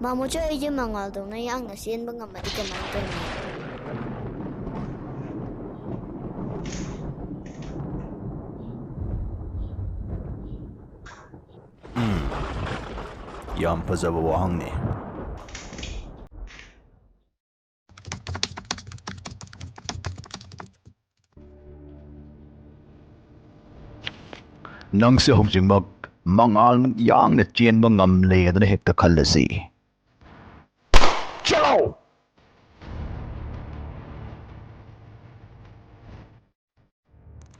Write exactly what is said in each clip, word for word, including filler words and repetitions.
ꯃꯥꯃꯣꯆꯥ, ꯑꯩꯁꯦ ꯃꯉꯥꯜꯗꯧꯅ ꯌꯥꯡꯅ ꯆꯦꯟꯕ ꯉꯝꯃꯗꯤ ꯀꯃꯥꯏꯅ ꯇꯧꯅꯤ? ꯌꯥꯝ ꯐꯖꯕ ꯋꯥꯍꯪꯅꯤ꯫ ꯅꯪꯁꯦ ꯍꯧꯖꯤꯛꯃꯛ ꯃꯉꯥꯜꯃꯨꯛ ꯌꯥꯡꯅ ꯆꯦꯟꯕ ꯉꯝꯂꯦꯗꯅ ꯍꯦꯛꯇ ꯈꯜꯂꯁꯤ꯫ ꯆꯠꯂꯣ!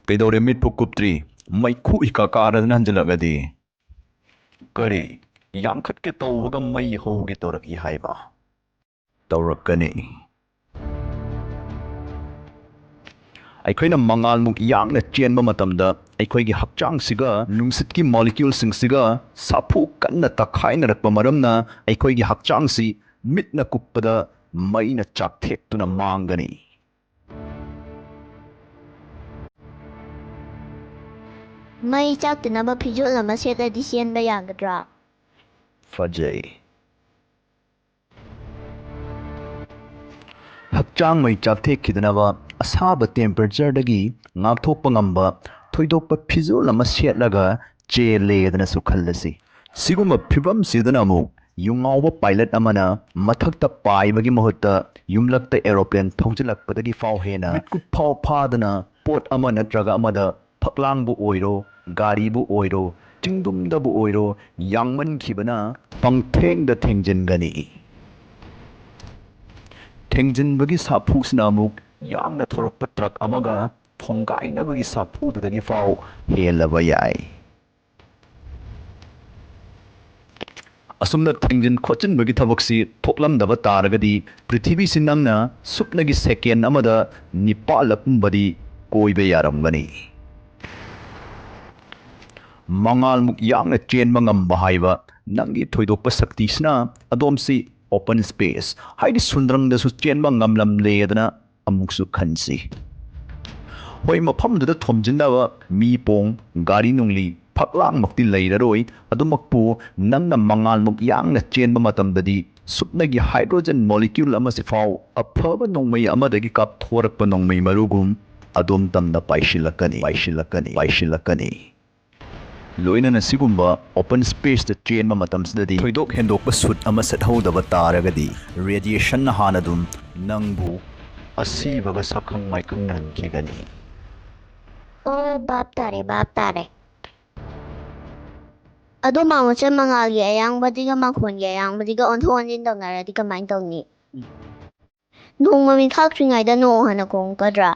ꯀꯩꯗꯧꯔꯦ, ꯃꯤꯠꯄꯨ ꯀꯨꯞꯇ꯭ꯔꯤ? ꯃꯩꯈꯨ ꯏꯀꯥ ꯀꯥꯔꯗꯅ ꯍꯟꯖꯤꯜꯂꯛꯂꯗꯤ? ꯀꯔꯤ, ꯌꯥꯡꯈꯠꯀꯦ ꯇꯧꯕꯒ ꯃꯩ ꯍꯧꯒꯦ ꯇꯧꯔꯛꯏ ꯍꯥꯏꯕ? ꯇꯧꯔꯛꯀꯅꯤ꯫ ꯑꯩꯈꯣꯏꯅ ꯃꯉꯥꯜꯃꯨꯛ ꯌꯥꯡꯅ ꯆꯦꯟꯕ ꯃꯇꯝꯗ, ꯑꯩꯈꯣꯏꯒꯤ ꯍꯛꯆꯥꯡꯁꯤꯒ ꯅꯨꯡꯁꯤꯠꯀꯤ moleculeꯁꯤꯡꯁꯤꯒ ꯁꯥꯐꯨ ꯀꯟꯅ ꯇꯛꯈꯥꯏꯅꯔꯛꯄ ꯃꯔꯝꯅ, ꯑꯩꯈꯣꯏꯒꯤ ꯍꯛꯆꯥꯡꯁꯤ ꯃꯤꯠꯅ ꯀꯨꯞꯄꯗ ꯃꯩꯅ ꯆꯥꯛꯊꯦꯛꯇꯨꯅ ꯃꯥꯡꯒꯅꯤ꯫ ꯃꯩ ꯆꯥꯛꯇꯅꯕ ꯐꯤꯖꯣꯜ ꯑꯃ ꯁꯦꯠꯂꯗꯤ ꯆꯦꯟꯕ ꯌꯥꯒꯗ꯭ꯔꯥ? ꯐꯖꯩ꯫ ꯍꯛꯆꯥꯡ ꯃꯩ ꯆꯥꯛꯊꯦꯛꯈꯤꯗꯅꯕ ꯑꯁꯥꯕ temperatureꯗꯒꯤ ꯉꯥꯛꯊꯣꯛꯄ ꯉꯝꯕ ꯊꯣꯏꯗꯣꯛꯄ ꯐꯤꯖꯣꯜ ꯑꯃ ꯁꯦꯠꯂꯒ ꯆꯦꯜꯂꯦꯗꯅꯁꯨ ꯈꯜꯂꯁꯤ꯫ ꯁꯤꯒꯨꯝꯕ ꯐꯤꯕꯝꯁꯤꯗꯅ ꯑꯃꯨꯛ ꯌꯨꯉꯥꯎꯕ pilot ꯑꯃꯅ ꯃꯊꯛꯇ ꯄꯥꯏꯕꯒꯤ ꯃꯍꯨꯠꯇ ꯌꯨꯝꯂꯛꯇ aeroplane ꯊꯧꯖꯤꯜꯂꯛꯄꯗꯒꯤ ꯐꯥꯎ ꯍꯦꯟꯅ ꯃꯤꯠꯀꯨꯞ ꯐꯥꯎ ꯐꯥꯗꯅ ꯄꯣꯠ ꯑꯃ ꯅꯠꯇ꯭ꯔꯒ ꯑꯃꯗ, ꯐꯛꯂꯥꯡꯕꯨ ꯑꯣꯏꯔꯣ, ꯒꯥꯔꯤꯕꯨ ꯑꯣꯏꯔꯣ, ꯆꯤꯡꯗꯨꯝꯗꯕꯨ ꯑꯣꯏꯔꯣ, ꯌꯥꯡꯃꯟꯈꯤꯕꯅ ꯄꯪꯊꯦꯡꯗ ꯊꯦꯡꯖꯤꯟꯒꯅꯤ꯫ ꯊꯦꯡꯖꯤꯟꯕꯒꯤ ꯁꯥꯐꯨꯁꯤꯅ ꯑꯃꯨꯛ ꯌꯥꯡꯅ ꯊꯧꯔꯛꯄ truck ꯑꯃꯒ ꯊꯣꯡꯒꯥꯏꯅꯕꯒꯤ ꯁꯥꯐꯨꯗꯨꯗꯒꯤ ꯐꯥꯎ ꯍꯦꯜꯂꯕ ꯌꯥꯏ꯫ ꯑꯁꯨꯝꯅ ꯊꯦꯡꯖꯤꯟ ꯈꯣꯠꯆꯤꯟꯕꯒꯤ ꯊꯕꯛꯁꯤ ꯊꯣꯛꯂꯝꯗꯕ ꯇꯥꯔꯒꯗꯤ, ꯄ꯭ꯔꯤꯊꯤꯕꯤꯁꯤ ꯅꯪꯅ ꯁꯨꯞꯅꯒꯤ second ꯑꯃꯗ ꯅꯤꯄꯥꯜꯂꯛ ꯀꯨꯝꯕꯗꯤ ꯀꯣꯏꯕ ꯌꯥꯔꯝꯒꯅꯤ꯫ ꯃꯉꯥꯜꯃꯨꯛ ꯌꯥꯡꯅ ꯆꯦꯟꯕ ꯉꯝꯕ ꯍꯥꯏꯕ ꯅꯪꯒꯤ ꯊꯣꯏꯗꯣꯛꯄ ꯁꯛꯇꯤꯁꯤꯅ ꯑꯗꯣꯝꯁꯤ open space, ꯍꯥꯏꯗꯤ ꯁꯨꯟꯗ꯭ꯔꯪꯗꯁꯨ ꯆꯦꯟꯕ ꯉꯝꯂꯝꯂꯦꯗꯅ ꯑꯃꯨꯛꯁꯨ ꯈꯟꯁꯤ꯫ ꯍꯣꯏ, ꯃꯐꯝꯗꯨꯗ ꯊꯣꯝꯖꯤꯟꯅꯕ ꯃꯤ ꯄꯣꯡ, ꯒꯥꯔꯤ ꯅꯨꯡꯂꯤ, ꯐꯛꯂꯥꯡꯃꯛꯇꯤ ꯂꯩꯔꯔꯣꯏ꯫ ꯑꯗꯨꯃꯛꯄꯨ ꯅꯪꯅ ꯃꯉꯥꯜꯃꯨꯛ ꯌꯥꯡꯅ ꯆꯦꯟꯕ ꯃꯇꯝꯗꯗꯤ ꯁꯨꯞꯅꯒꯤ hydrogen molecule ꯑꯃꯁꯤꯐꯥꯎ ꯑꯐꯕ ꯅꯣꯡꯃꯩ ꯑꯃꯗꯒꯤ ꯀꯥꯞꯊꯣꯔꯛꯄ ꯅꯣꯡꯃꯩ ꯃꯔꯨꯒꯨꯝ ꯑꯗꯣꯝ ꯇꯝꯅ ꯄꯥꯏꯁꯤꯜꯂꯛꯀꯅꯤ, ꯄꯥꯏꯁꯤꯜꯂꯛꯀꯅꯤ, ꯄꯥꯏꯁꯤꯜꯂꯛꯀꯅꯤ꯫ ꯂꯣꯏꯅꯅ ꯁꯤꯒꯨꯝꯕ open spaceꯇ ꯆꯦꯟꯕ ꯃꯇꯝꯁꯤꯗꯗꯤ ꯊꯣꯏꯗꯣꯛ ꯍꯦꯟꯗꯣꯛꯄ suit ꯑꯃ ꯁꯦꯠꯍꯧꯗꯕ ꯇꯥꯔꯒꯗꯤ radiationꯅ ꯍꯥꯟꯅ ꯑꯗꯨꯝ ꯅꯪꯕꯨ ꯑꯁꯤꯕꯒ ꯁꯛꯈꯪ ꯃꯥꯏꯈꯪ ꯅꯍꯟꯈꯤꯒꯅꯤ꯫ ꯑꯣ, ꯚꯥꯞ ꯇꯥꯔꯦ, ꯚꯥꯞ ꯇꯥꯔꯦ꯫ ꯑꯗꯣ ꯃꯥꯃꯣꯆꯟ, ꯃꯉꯥꯜꯒꯤ ꯑꯌꯥꯡꯕꯗꯨꯒ ꯃꯈꯣꯟꯒꯤ ꯑꯌꯥꯡꯕꯗꯨꯒ ꯑꯣꯟꯊꯣꯛ ꯑꯣꯟꯁꯤꯟ ꯇꯧꯅꯔꯗꯤ ꯀꯃꯥꯏꯅ ꯇꯧꯅꯤ? ꯅꯣꯡꯃ ꯃꯤ ꯈꯥꯛꯇ꯭ꯔꯤꯉꯩꯗ ꯅꯣꯡ ꯍꯥꯟꯅ ꯈꯣꯡꯉꯛꯀꯗ꯭ꯔꯥ?